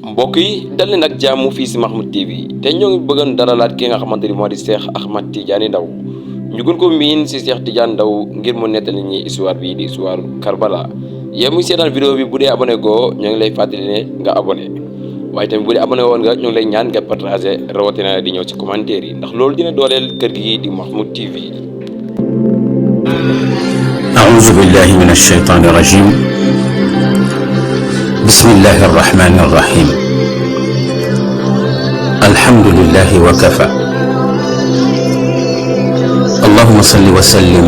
mbokk yi dal leen ak jàmm fii si Mahmoud TV te ñoo ngi bëggoon dalalaat ki nga xamante ni moo di Cheikh Ahmed Tidiane Ndao ñu gën ko miin si Cheikh Tidiane Ndao ngir mu nettali ñi histoire bi di histoire Karbala yow muy seetaan vidéo bi bu dee abonné goo ñoo ngi lay fàttali ne nga abonné waaye tamit bu dee abonné woon nga ñoo ngi lay ñaan nga partagé rawatina di ñëw ci commentaire yi ndax loolu dina dooleel kër gi di Mahmoud TV. أعوذ بالله من الشيطان الرجيم بسم الله الرحمن الرحيم الحمد لله وكفى اللهم صل وسلم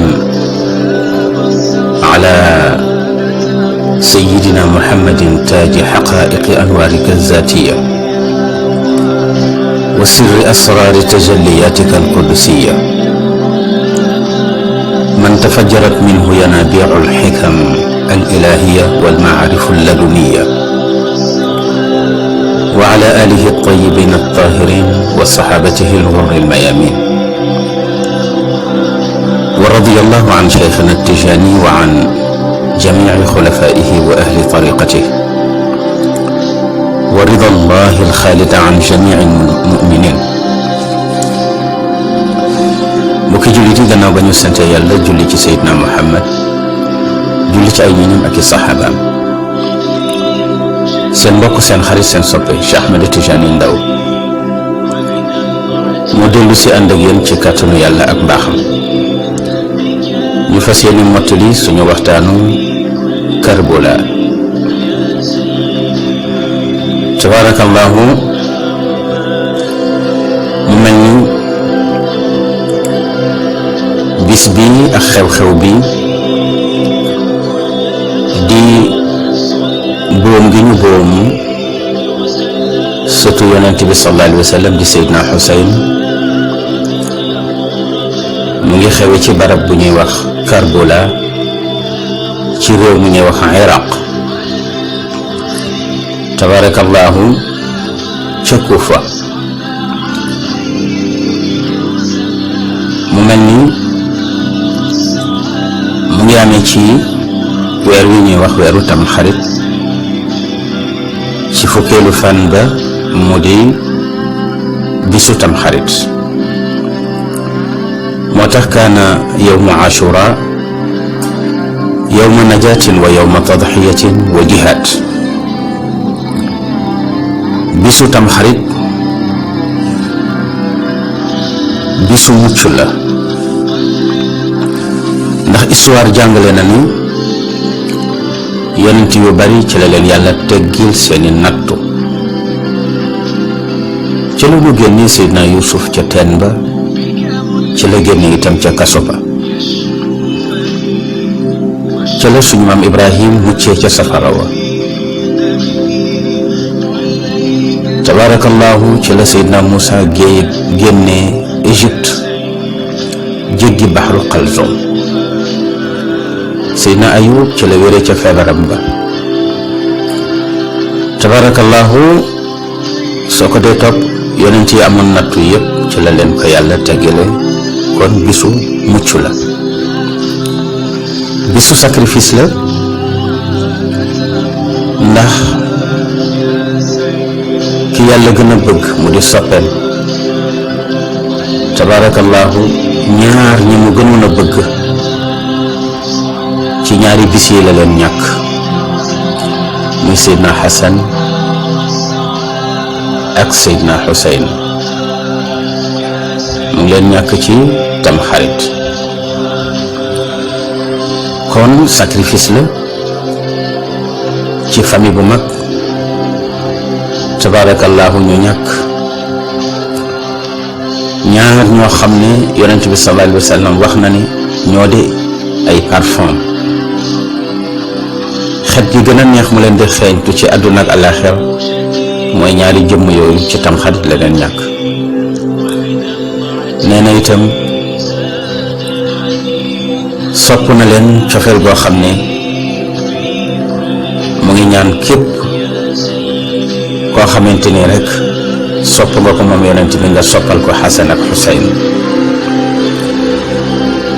على سيدنا محمد تاج حقائق أنوارك الذاتية وسر أسرار تجلياتك القدسية من تفجرت منه ينابيع الحكم الإلهية والمعارف اللدنية وعلى آله الطيبين الطاهرين وصحابته الغر الميامين ورضي الله عن شيخنا التجاني وعن جميع خلفائه وأهل طريقته ورضا الله الخالد عن جميع المؤمنين mbokki jullit yi gannaaw ba ñu sant yàlla julli ci Seydina Muhammad julli ci ay ñoñam ak i saxaabaam seen mbokk seen xarit seen soppe Cheikh Ahmed Tidiane Ndao moo dellu si ànd ak yéen ci kàttanu yàlla ak mbaaxam ñu fas yéene mottali suñu waxtaanu Karbala tabarakallahu mu mel ni bis bi ak xew-xew bi di boom gi ñu boom sëtu yonent bi sallallahu alayhi wa sallam di Seydina Xuseyn mu ngi xewe ci barab bu ñuy wax Karbala ci réew mu ñuy wax Iraq tabarakallahu ca Kufa mu mel ni mu ngi amee ci weer wi ñuy wax weeru Tamxarit ci fukkeelu fan ba mu di bisu Tamxarit moo tax kaana yawmu Ashura yawma najaatin wa yawma tadxiyatin wa jihaad bisu Tamxarit bisu mucc la ndax histoire jàngale na ni yonent yu bari ci la leen yàlla teggil seeni nattu ci la ñu génne Seydina Yuusuf ca teen ba ci la génne itam ca kaso ba ca la suñu maam Ibrahim muccee ca safara wa tabarakallahu ci la Seydina Muusa génne Égypte jéggi baxru Qalzum Seydina Ayub ci la wéree ca feebaram ba tabarakallahu soo ko dee topp yonent yi amoon nattu yëpp ci la leen ko yàlla teggale kon bisu mucc la bisu sacrifice la ndax ki yàlla gën a bëgg mu di soppeem tabarakallahu ñaar ñi mu gënoon a bëgg ci ñaari bis yi la leen ñàkk muy Seydina Xasan ak Seydina Xuseyn mu ngi leen ñàkk ci Tamxarit kon sacrifice la ci famille bu mag tabarakallahu ñu ñàkk ñaar ñoo xam ne yonent bi sallallahu alayhi wa sallam wax na ni ñoo di ay parfum xet gi gën a neex mu leen di xeeñtu ci àdduna ak àllaaxira mooy ñaari jëmm yooyu ci Tamxarit la leen ñàkk nee na itam sopp na leen cofeel goo xam ne mu ngi ñaan képp koo xamante ni rek sopp nga ko moom yonent bi nga soppal ko Xasan ak Xuseyn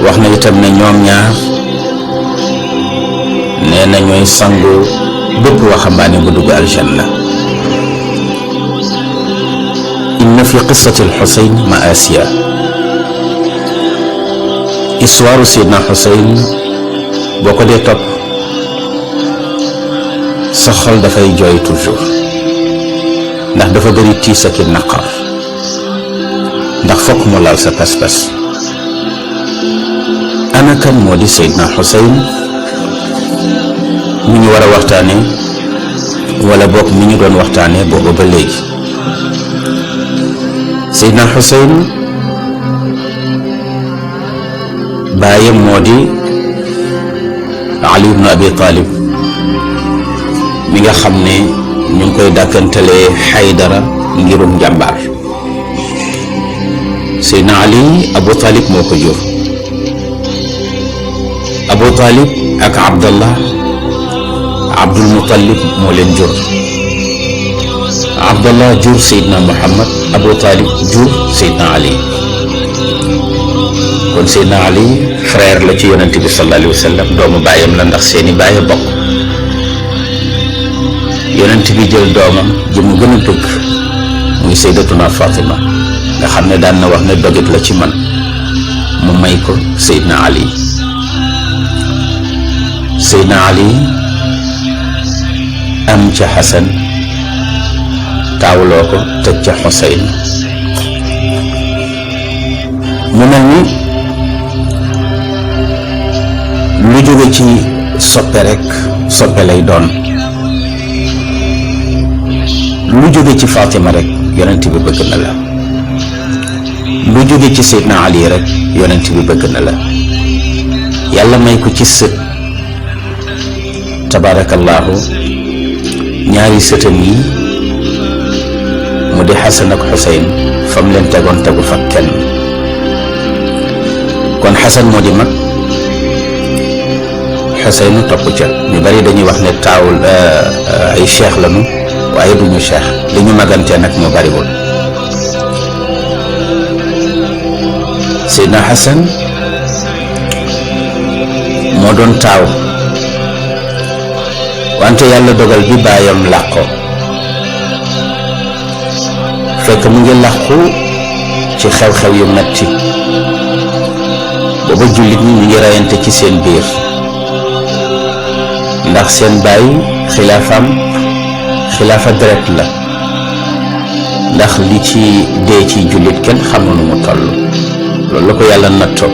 wax na itam ne ñoom ñaar nee na ñooy sangu bépp waxambaane bu dugg aljanna inna fi qissati al-Husayn ma'asiya. histoire Seydina Husayn boo ko dee topp sa xol dafay jooy toujours, ndax dafa bëri tiis ak naqar, ndax fokk mu laal sa pas-pas. ana kan moo di Seydina Husayn mi ñu war a waxtaane, wala boog mi ñu doon waxtaane booba ba léegi. Seydina Husayn baayam moo di Ali ibn Abi Talib mi nga xam ne ñu ngi koy dàkkantalee Haydara ngirum njàmbaar. Seydina Ali Abu Talib moo ko jur. Abu Talib ak Abdallah Abdul Muttalib moo leen jur. Abdallah jur Seydina Muhammad, Abu Talib jur Seydina Ali. kon Seydina Ali frère la ci yonent bi sallallahu alayhi wa sallam, doomu baayam la ndax seeni baay bokk. yonent bi jël doomam ji mu gën a bëgg muy Sayyidatuna Fatima, nga xam ne daan na wax ne dogit la ci man, mu may ko Seydina Ali. Seydina Ali am ca Xasan, taawloo ko teg ca Xuseyn. mu mel ni lu jóge ci soppe rek soppe lay doon, lu jóge ci Fatima rek yonent bi bëgg na la, lu jóge ci Seydina Ali rek yonent bi bëgg na la. yàlla may ko ci sët, tabaarakallaahu, ñaari sëtam yi mu di Xasan ak Xuseyn, fam leen tegoon tegu fa kenn. kon Xasan moo di mag, Xuseyn topp ca. ñu bari dañuy wax ne taawul ay cheikh lañu, waaye duñu cheikh, li ñu magantee nag moo bariwul. Seydina Xasan moo doon taaw, wante yàlla dogal bi baayam làqoo, fekk mu ngi làqu ci xew-xew yu metti. booba jullit ñi ñu ngi reyante ci seen biir, ndax seen baay xilaafa deret la, ndax li ci dee ci jullit kenn xamul nu mu toll. loolu la ko yàlla nattoo.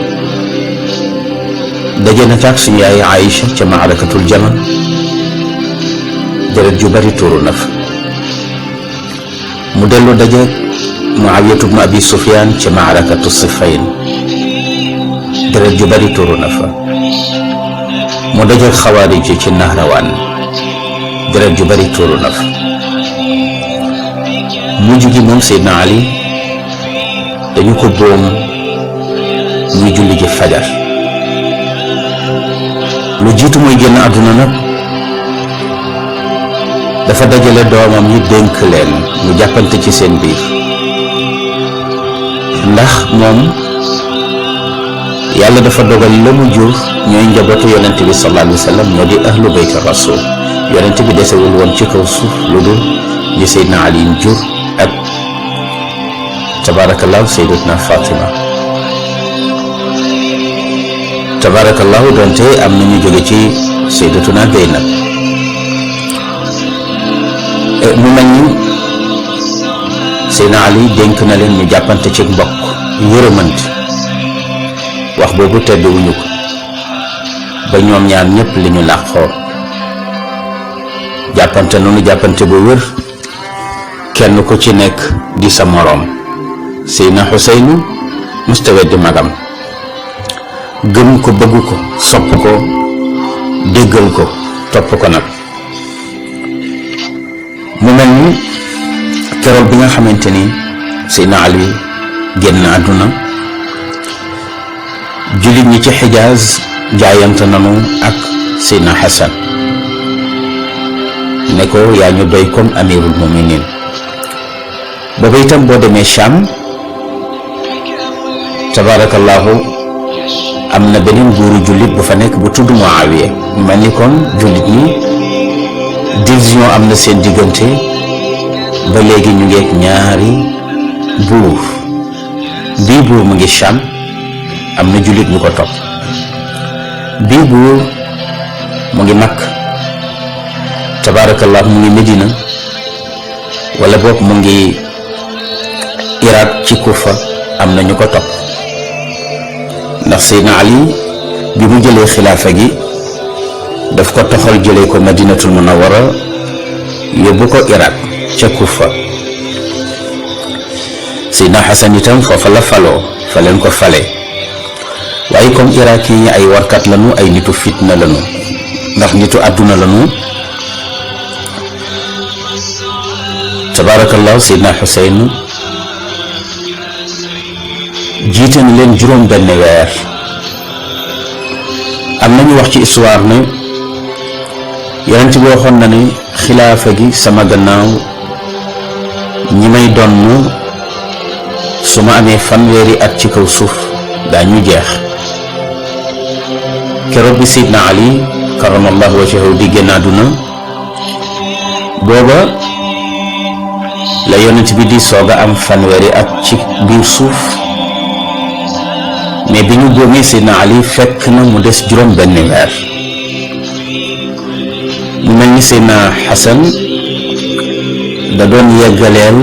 daje na ak suñu yaay Aïcha ca maarakatul Jamal, deret ju bari tuuru na fa. mu dellu daje Muawiyatu bnu Abi Sufyaan ca maarakatu Sifayn, deret ju bari tuuru na fa. mu daje Xawaarij ci Nahrawaan, deret ju bari tuuru na fa. mujj gi moom Seydina Ali dañu ko boom muy julli ji fajar. lu jiitu muy génn àdduna nag dafa dajale doomam yi dénk leen ñu jàppante ci seen biir, ndax moom yàlla dafa dogal la mu jur ñooy njabootu yonent bi sallallahu alayhi wa sallam, ñoo di ahlu bayti rasul. yonent bi desewul woon ci kaw suuf lu dul li Seydina Ali jur ak tabarakallahu Sayyidatuna Fatima. tabarakallahu donte am na ñu jóge ci Sayyidatuna Zeynab. mu mel ni Seydina Ali dénk na leen ñu jàppante ci mbokk, yërëmante. wax boobu tedduwuñu ko ba ñoom ñaar ñëpp li ñu làqoo. jàppante noonu jàppante bu wér, kenn ku ci nekk di sa moroom. Seydina Xuseynu musta weddi magam, gëm ko, bëgg ko, sopp ko, déggal ko, topp ko nag. mu mel ni keroog bi nga xamante ni Seydina Ali génn àdduna, jullit ñi ci Xijaaz jaayante nanu ak Seydina Xasan ne ko yaa ñu doy comme amirul muminin. booba itam boo demee Cham, tabarakallahu, am na beneen buuru jullit bu fa nekk bu tudd Muawiya. mu mel ni kon jullit ñi division am na seen diggante, ba léegi ñu ngeek ñaari buur bii buur mu ngi Sham am na jullit ñu ko topp bii buur mu ngi Makka tabaarakallah mu ngi Medina wala boog mu ngi Irak ci Kufa am na ñu ko topp ndax Seydina Ali bi mu jëlee xilaafa gi daf ko toxal jëlee ko Madinatul Munawwara yóbbu ko Irak ca Kufa Seydina Xasan itam foofa la faloo fa leen ko fale waaye comme Irak yi ay warkat lañu ay nitu fitna lañu ndax nitu àdduna lañu tabaarakallah Seydina Xuseyn jiite na leen juróom benn weer am nañu wax ci histoire ne yonent bi waxoon na ne xilaafa gi sama gannaaw ñi may donn su ma amee fanweeri at ci kaw suuf daañu jeex keroog bi Seydina Ali karamallahu wajhahu di génn àdduna booba la yonent bi di soog a am fanweeri at ci biir suuf mais bi ñu góomee Seydina Ali fekk na mu des juróom benn weer mu mel ni Seydina Xasan da doon yeggaleel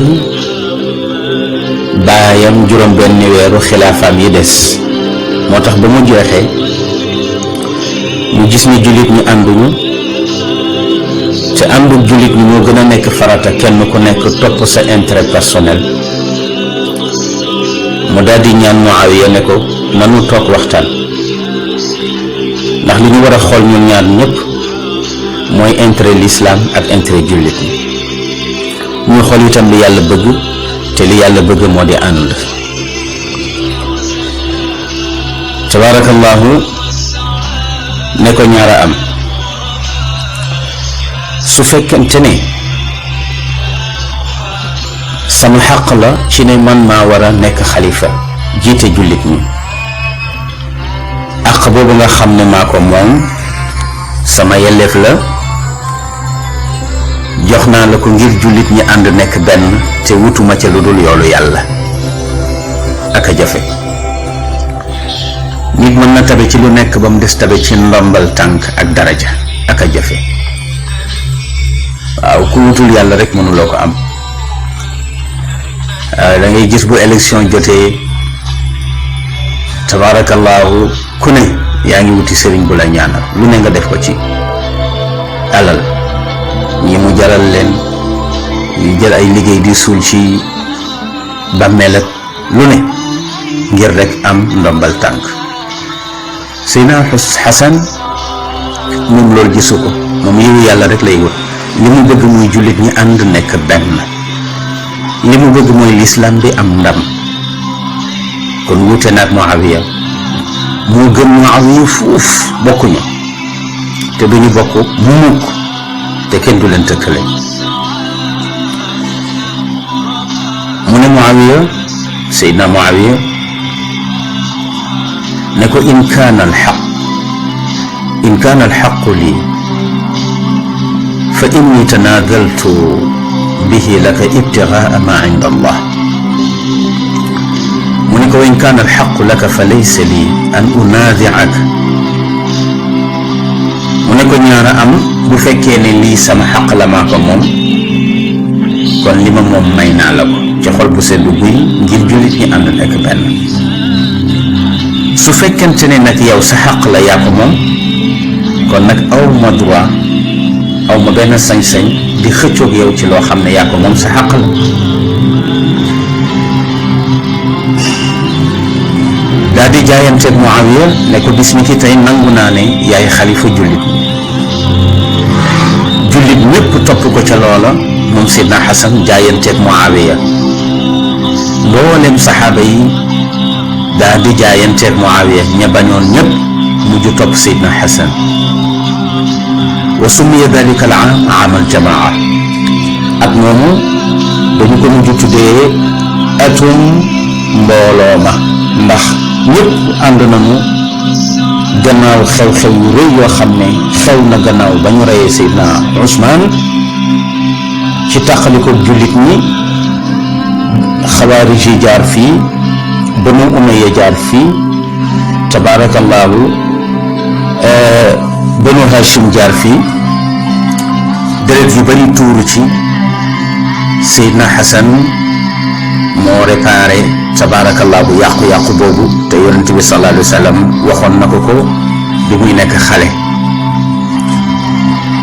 baayam juróom benn weeru xilaafaam yi des moo tax ba mu jeexee mu gis ni jullit ñi ànduñu te àndul jullit ñi moo gën a nekk farata kenn ku nekk topp sa intérêt personnel mu daal di ñaan Muawiya ne ko nanu toog waxtaan ndax li ñu war a xool ñun ñaar ñëpp mooy intérêt l'islam ak intérêt jullit ñi ñu xool itam li yàlla bëgg te li yàlla bëgg moo di ànd tabaarakallahu ne ko ñaara am su fekkente ne sama xaq la ci ne man maa war a nekk xalifa jiite jullit ñi àq boobu nga xam ne maa ko moom sama yelleef la jox naa la ko ngir jullit ñi ànd nekk benn te wutuma ca lu dul yoolu yàlla ak a jafe nit mën na tabe ci lu nekk ba mu des tabe ci ndombal tànk ak daraja ak a jafe waaw ku wutul yàlla rek mënuloo ko am da ngay gis bu élection jotee tabaarakallaahu ku ne yaa ngi wuti sëriñ bu la ñaanal lu ne nga def ko ci alal ñi mu jaral leen ñu jël ay liggéey di suul ci bàmmeel ak lu ne ngir rek am ndombal tànk Seydina Xasan moom loolu gisu ko moom yiwu yàlla rek lay wut li mu bëgg muy jullit ñi ànd nekk benn li mu bëgg mooy lislaam bi am ndam kon wuute naag Muawiya moo gën Muawiya fuuf bokkuñu te duñu bokk mukk te kenn du leen tëkkale mu ne Muawiya Seydina Muawiya ne ko in kaana alxaqu lii fa inni tanaadaltu bihi laka ibtigaa ma inda allah mu ne ko wa in kaana alxaqu laka fa laysa lii an unaadiaka mu ne ko ñaara am bu fekkee ne lii sama xaq la maa ko moom kon li ma moom may naa la ko ci xol bu seddu guy ngir jullit ñi ànd nekk benn su fekkente ne nag yow sa xaq la yaa ko moom kon nag aw ma droit aw ma benn sañ-sañ di xëccoog yow ci loo xam ne yaa ko moom sa xaq la daa di jaayanteeg Muawiya ne ko bis ni ki tey nangu naa ne yaay xalifa jullit ñépp topp ko ca loola moom Seydina Xasan jaayanteeg Muawiya mboolem saxaaba yi daa di jaayanteeg Muawiya ña bañoon ñépp mujj topp Seydina Xasan wa summiya dalika al aam aam al jamaa at moomu dañu ko mujj tuddee atum mbooloo ma ndax ñëpp ànd nañu gannaaw xew-xew yu rëy yoo xam ne xew na gannaaw ba ñu reyee Seydina Ousmane ci tàqaliko jullit ñi xawaarij yi jaar fii, Banu Umayya jaar fii, tabaarakallaahu Banu Hashim jaar fii, deret yu bari tuuru ci. Seydina Xasan moo réparé tabaarakallaahu yàqu-yàqu boobu te yonent bi sallallaahu alayhi wa sallam waxoon na ko bi muy nekk xale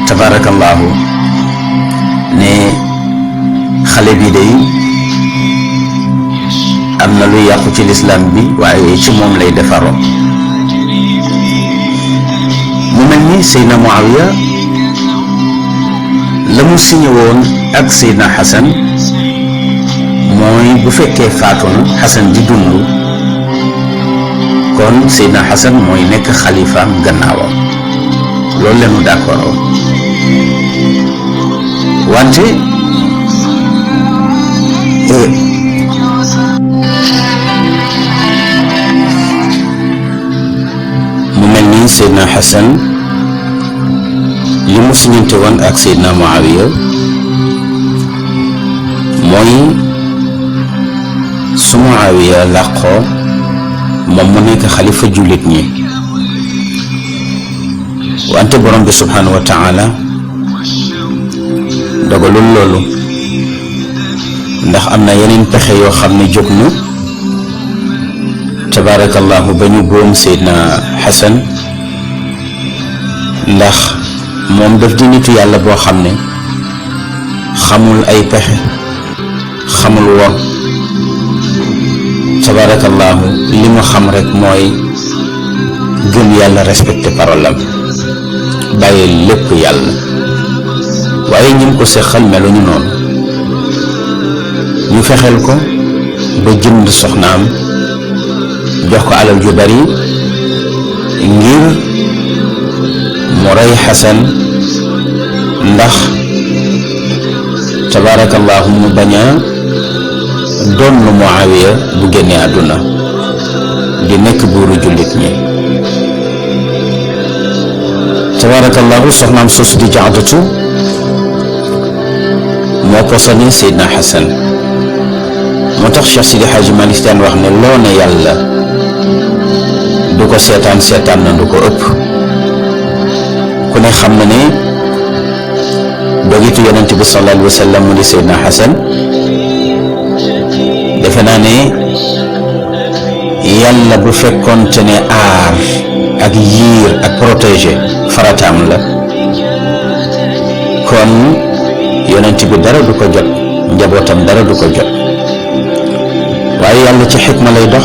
tabaarakallaahu ne xale bi day am na lu yàqu ci lislaam bi waaye ci moom lay defaroo. mu mel ni Seydina Muawiya la mu signé woon ak Seydina Xasan mooy bu fekkee faatu na Xasan di dund kon Seydina Xasan mooy nekk xalifaam gannaawam, loolu la ñu d'accord wante mu mel ni Seydina Xasan li mu siñante woon ak Seydina Muawiya mooy su Muawiya làqoo moom mu nekk xalifa jullit ñi, wante borom bi subhanahu wa taala dogalul loolu ndax am na yeneen pexe yoo xam ne jóg na tabarakallahu ba ñu boom Seydina Xasan, ndax moom daf di nitu yàlla boo xam ne xamul ay pexe, xamul wor, tabarakallahu li mu xam rek mooy gëm yàlla, respecté parole am, bàyyi lépp yàlla. waaye ñi ko seqal meluñu noonu, ñu fexeel ko ba jënd soxnaam jox ko alal ju bari ngir mu rey Xasan ndax tabarakallahu mu bañ a doon Muawiya bu génnee àdduna di nekk buuru jullit ñi. tabarakallahu soxnaam sos di Jaadatu moo posone Seydina Xasan, moo tax Cheikh Sidi Hadji Malick daan wax ne loo ne yàlla du ko seetaan na du ko ëpp. ku ne xam na ne dogitu yonent bi sallallaahu alayhi wa sallam mu di Seydina Xasan, defe naa ne yàlla bu fekkoonte ne aar ak yiir ak protéger farataam la kon yonent bi dara du ko jot, njabootam dara du ko jot. waaye yàlla ci xikma lay dox,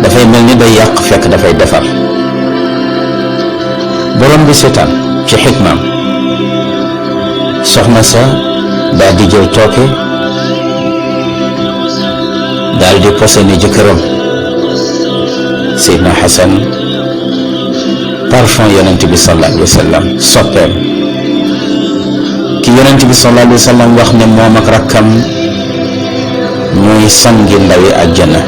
dafay mel ni day yàq fekk dafay defar. borom bi seetaan ci xikmaam soxna sa daal di jël tooke daal di posone jëkkëram Seydina Xasan, parfum yonent bi sallallaahu alayhi wa sallam, soppeem ki yonent bi sallallaahu alayhi wa sallam wax ne moom ak rakkam ñooy sangi ndawi àjjana,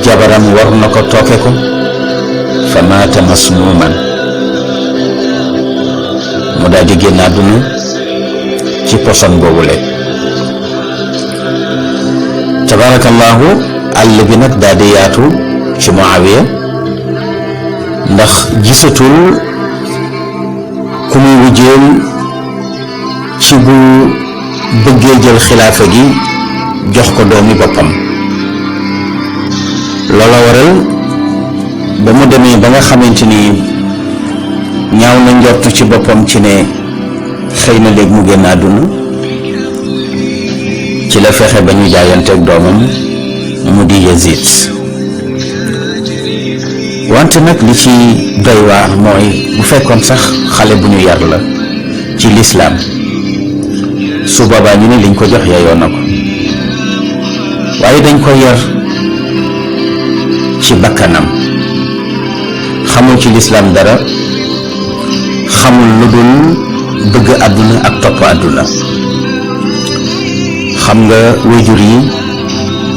jabaram war na ko tooke ko fa maata masmuuman, mu daal di génn àdduna ci poson boobule. tabarakallahu àll bi nag daal di yaatu ci Muawiya ndax gisatul ku muy wujjeel ci bu bëggee jël xilaafa gi jox ko doomi boppam. loola waral ba mu demee ba nga xamante ni ñaaw na njortu ci boppam ci ne xëy na léegi mu génn àdduna, ci la fexe ba ñu jaayanteeg doomam mu di Yazid. wante nag li ci doy waar mooy bu fekkoon sax xale bu ñu yar la ci lislaam su boobaa ñu ne liñ ko jox yeyoo na ko, waaye dañ ko yar ci bakkanam, xamul ci lislaam dara, xamul lu dul bëgg àdduna ak topp àdduna. xam nga wayjur yi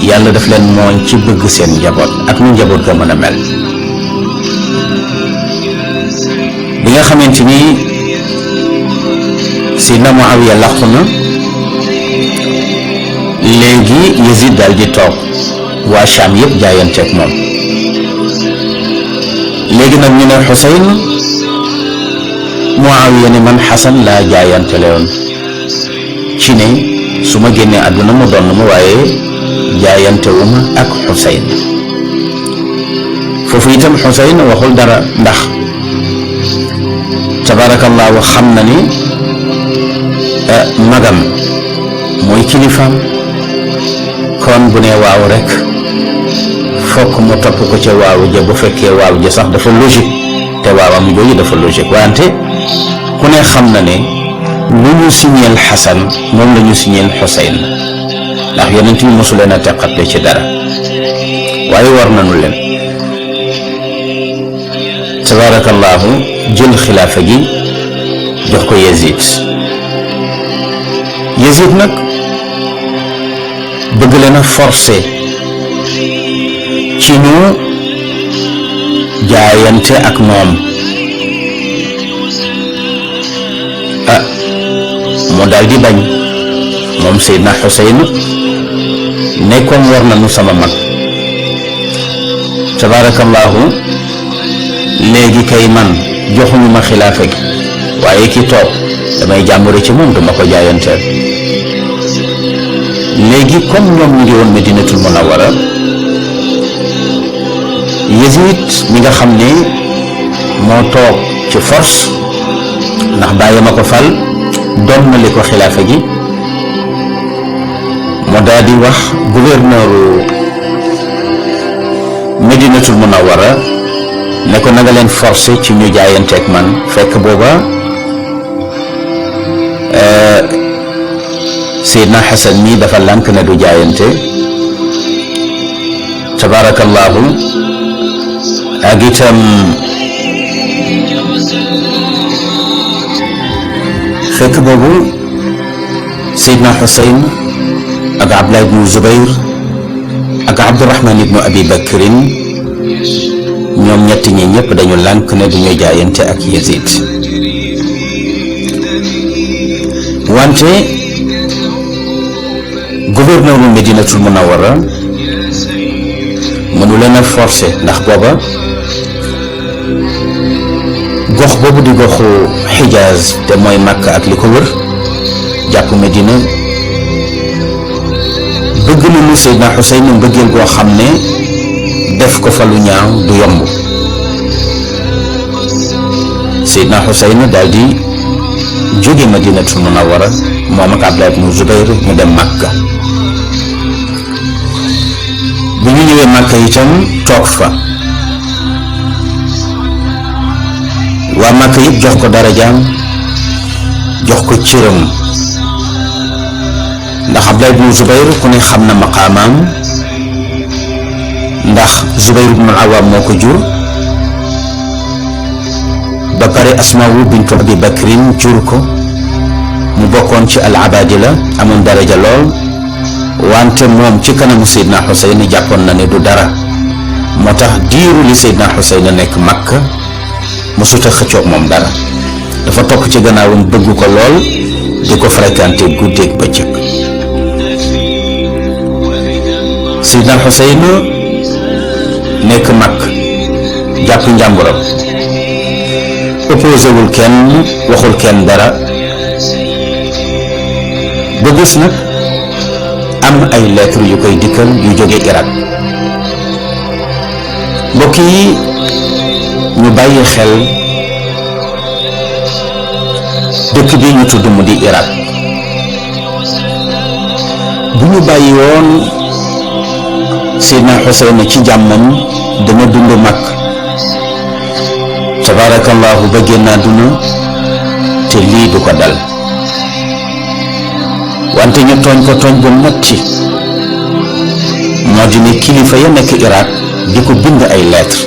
yàlla daf leen mooñ ci bëgg seen njaboot ak nu njaboot ga mën a mel. bi nga xamante ni Seydina Muawiya làqu na léegi Yazid daal di toog waa Sham yëpp jaayanteeg moom. léegi nag ñu ne Xuseyn Muawiya ne man Xasan laa jaayantele woon ci ne su ma génnee àdduna mu doon ma, waaye jaayantewuma ak Xuseyn. foofu itam Xuseyn waxul dara ndax tabaarakallaahu xam na ni magam mooy kilifaam, kon bu ne waaw rek fokk mu topp ko ca waaw ja, bu fekkee waaw ja sax dafa logique, te waawam jooju dafa logique. wante ku ne xam na ne lu ñu signeel Xasan moom la ñu signeel Xuseyn, ndax yonent bi mosu leen a teqatle ci dara, waaye war nañu leen tabaarakallaahu jël xilaafa gi jox ko Yazid. Yazid nag bëgg leen a forcer ci ñu jaayante ak moom. mu daal di bañ moom Seydina Xuseyn nekkoon war nañu sama mag tabaarakallaahu, léegi kay man joxuñu ma xilaafa gi, waaye ki toog damay jàmbure ci moom, duma ko jaayanteel. léegi comme ñoom ñu ngi woon Madinatul Munawwara, Yazid mi nga xam ne moo toog ci force ndax bàyyi ma ko fal doon na li ko xilaafa gi, moo daal di wax gouverneuru Madinatul Munawwara ne ko na nga leen forcé ci ñu jaayanteeg man. fekk booba Seydina Xasan mii dafa lànk ne du jaayante tabaarakallaahu. ak itam fekk boobu Seydina Xuseyn ak Abdullah ibnu Zubayr ak Abdurahman ibnu Abi Bakrin, ñoom ñett ñi ñëpp dañu lànk ne du ñuy jaayante ak Yazid. wante gouverneur bu Medinatul Munawwara mënu leen a forcé, ndax booba gox boobu di goxu Xijaaz te mooy Makka ak li ko wër jàpp Medina, bëgg nañu Seydina Xuseyn mbëggeel goo xam ne def ko fa lu ñaaw du yomb. Seydina Xuseyn daal di jóge Madinatul Munawwara moom ak Abdullah ibnu Zubayr ñu dem Makka. bi ñu ñëwee Makka itam toog fa, waa Makka yëpp jox ko darajaam, jox ko cëram, ndax Abdullah ibnu Zubayr ku ne xam na maqaamaam, ndax Zubayr ibnu Awaam moo ko jur, ba pare Asmaawu bintu Abi Bakrin jur ko, mu bokkoon ci al-Abaadila, amoon daraja lool. wante moom ci kanamu Seydina Xuseyn jàppoon na ne du dara, moo tax diiru li Seydina Xuseyn nekk Makka mësuta xëccoog moom dara, dafa topp ci gannaawam bëgg ko lool, di ko fréquenté guddeeg bëccëg. Seydina Xuseyn nekk Makka jàpp njàmburam, opposé wul kenn, waxul kenn dara, ba bés nag am ay lettre yu koy dikkal yu jóge Irak. mbokk yi ñu bàyyi xel dëkk bi ñu tudd mu di Irak. bu ñu bàyyi woon Seydina Xuseyn ci jàmmam dana dund mag tabaarakallaahu ba génn àdduna te lii du ko dal. wante ñu tooñ ko tooñ bu metti, moo di ne kilifa ya nekk Irak di ko bind ay lettre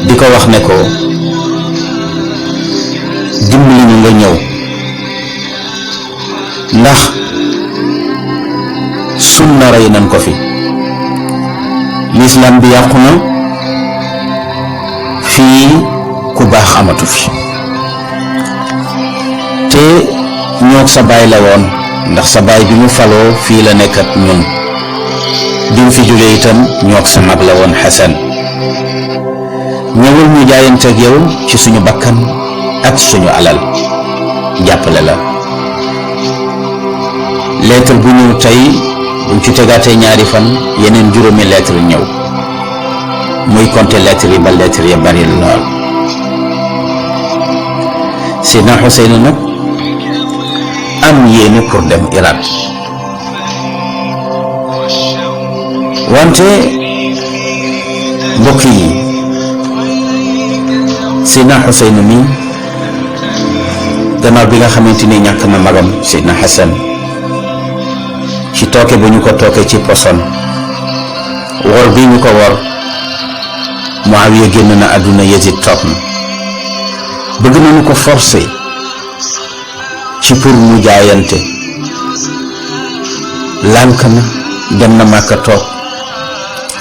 di ko wax ne ko dimbali ñu nga ñëw, ndax sunna rey nañ ko fi, lislaam bi yàqu na, fii ku baax amatu fi, te ñoo sa baay la woon ndax sa baay bi mu faloo fii la nekk ak ñun bi mu fi jógee itam ñoog sa mag la woon Xasan ñëwul ñu jaayante ak yow ci suñu bakkan ak suñu alal jàppale la. lettre bu ñëw tey buñ ci tegaatee ñaari fan yeneen juróomi lettre ñëw muy compter lettre yi ba lettre ya bari lool. Seydina Xuseyn nag am yéene pour dem Irak wante mbokk yi Seydina Xuseyn mi gannaaw bi nga xamante ni ñàkk na magam Seydina Xasan ci tooke bu ñu ko tooke ci poson wor bi ñu ko wor Muawiya génn na àdduna Yazid toog na bëgg nañu ko forcer ci pour mu jaayante lànk na dem na Màkka toog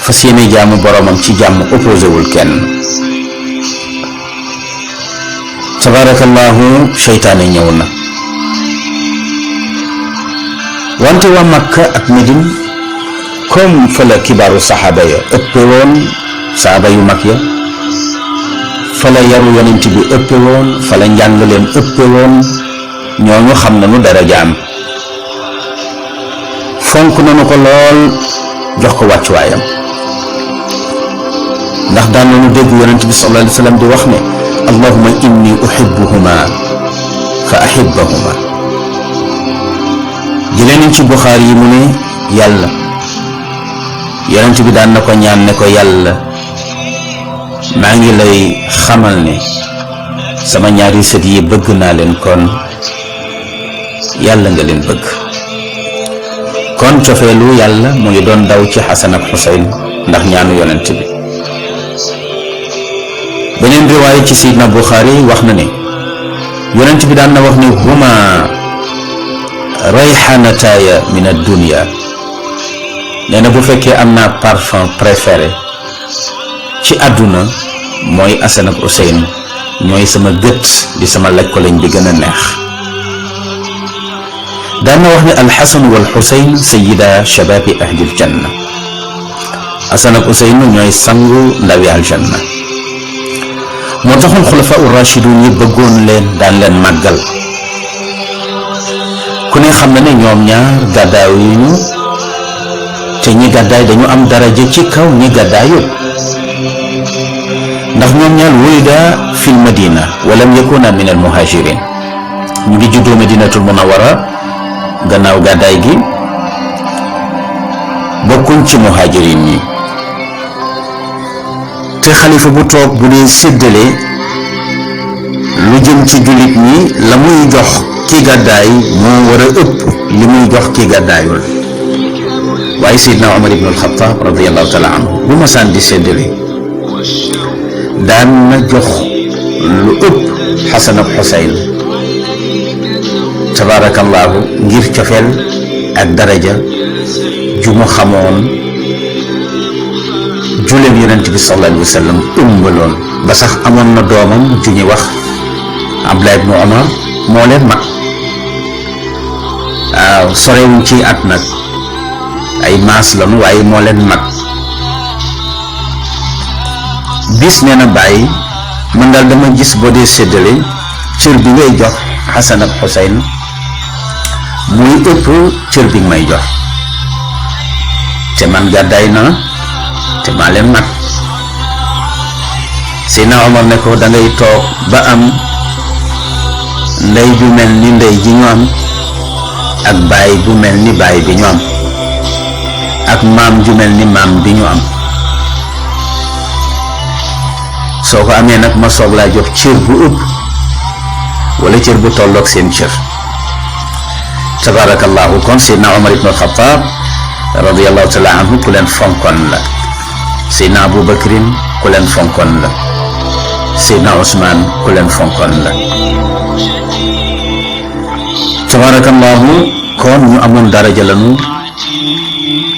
fas yéene jaamu boromam ci jàmm opposé wul kenn. tabarakallahu seytaane ñëw na wante waa Makka ak Medine comme fa la kibaaru saxaaba ya ëppe woon saxaaba yu mag ya fa la yaru yonent bi ëppe woon fa la njàngaleem ëppe woon ñooñu xam nañu dara jaam fonk nañu ko lool jox ko wàccuwaayam ndax daan nañu dégg yonent bi sallallahu alayhi wa sallam di wax ne allahumma inni uhibbuhuma fa ahibbahuma jëlee nañ ci Buxaari yi mu ne yàlla yonent bi daan na ko ñaan ne ko yàlla maa ngi lay xamal ne sama ñaari sët yi bëgg naa leen kon yàlla nga leen bëgg kon cofeelu yàlla mu ngi doon daw ci Xasan ak Xuseyn ndax ñaanu yonent bi. beneen riwaaya ci Seydina Buxaari wax na ne yonent bi daan na wax ne huma rayhanataaya min ad-dunya nee na bu fekkee am naa parfum préféré ci àdduna mooy Xasan ak Xuseyn ñooy sama gët di sama laj ko lañ bi gën a neex. daan na wax ne alxasan wal Xuseyn sayida shababi ahlil janna Xasan ak Xuseyn ñooy sangu ndawi aljanna moo taxoon xulafaa u rachidun yi bëggoon leen daan leen màggal ku ne xam na ne ñoom ñaar gàddaaw yi ñu te ñi gàddaay dañu am daraja ci kaw ñi gàddaayul ndax ñoom ñaar wulida fil madina walam yakuna min al muhajirin ñu ngi juddoo madinatul munawara gannaaw gàddaay gi bokkuñ ci muhajirin ñi te xalifa bu toog bu dee séddale lu jëm ci jullit ñi la muy jox ki gàddaay moo war a ëpp li muy jox ki gàddaayul waaye Seydina Omar ibn al-Khattab radiyallahu taala anhu bu masaan di séddale daan na jox lu ëpp Xasan ak Xuseyn tabarakallahu ngir cofeel ak daraja ju mu xamoon juleen yonent bi sallallahu alayhi wa sallam ëmbaloon ba sax amoon na doomam ju ñuy wax Abdullah ibnu Omar moo leen mag waaw sorewuñ ci at nag ay maas lanu waaye moo leen mag bis nee na bàyyi man daal dama gis boo dee séddale cër bi ngay jox Xasan ak Xuseyn muy ëpp cër bi may jox te man gàddaay naa te maa leen mag Seydina Omar ne ko da ngay toog ba am ndey ju mel ni ndey ji ñu am ak baay bu mel ni baay bi ñu am ak maam ju mel ni maam bi ñu am soo ko amee nag ma soog laa jox cër bu ëpp wala cër bu tolloog seen cër tabarakallahu kon Seydina Omar ibn al-Khattab radiyallahu taala anhu ku leen fonkoon la Seydina Abu Bakrin ku leen fonkoon la Seydina Ousmane ku leen fonkoon la tabarakallahu kon ñu amoon daraja lanu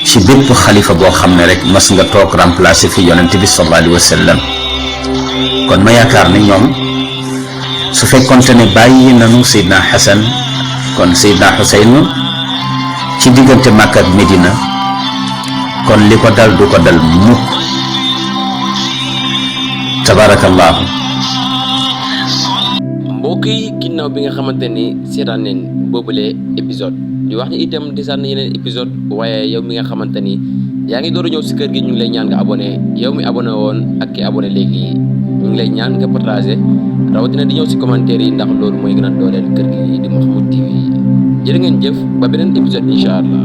ci bépp xalifa boo xam ne rek mas nga toog remplacé fi yonent bi sallallahu alayhi wa sallam kon ma yaakaar ne ñoom su fekkoonte ne bàyyi nanu Seydina Xasan kon Seydina Xuseyn ci diggante Makka ak Medina kon li ko dal du ko dal mukk. tabaarakallaahu. mbokk yi ginnaaw bi nga xamante ni seetaan neen boobule épisode di wax ni itam di sànn yeneen épisode waaye yow mi nga xamante ni yaa ngi door a ñëw si kër gi ñu ngi lay ñaan nga abonné yow mi abonné woon ak ki abonné léegi ñu ngi lay ñaan nga partagé rawatina di ñëw si commentaire yi ndax loolu mooy gën a dooleel kër gi di Mahmoud TV jërë ngeen jëf ba beneen épisode incha allah.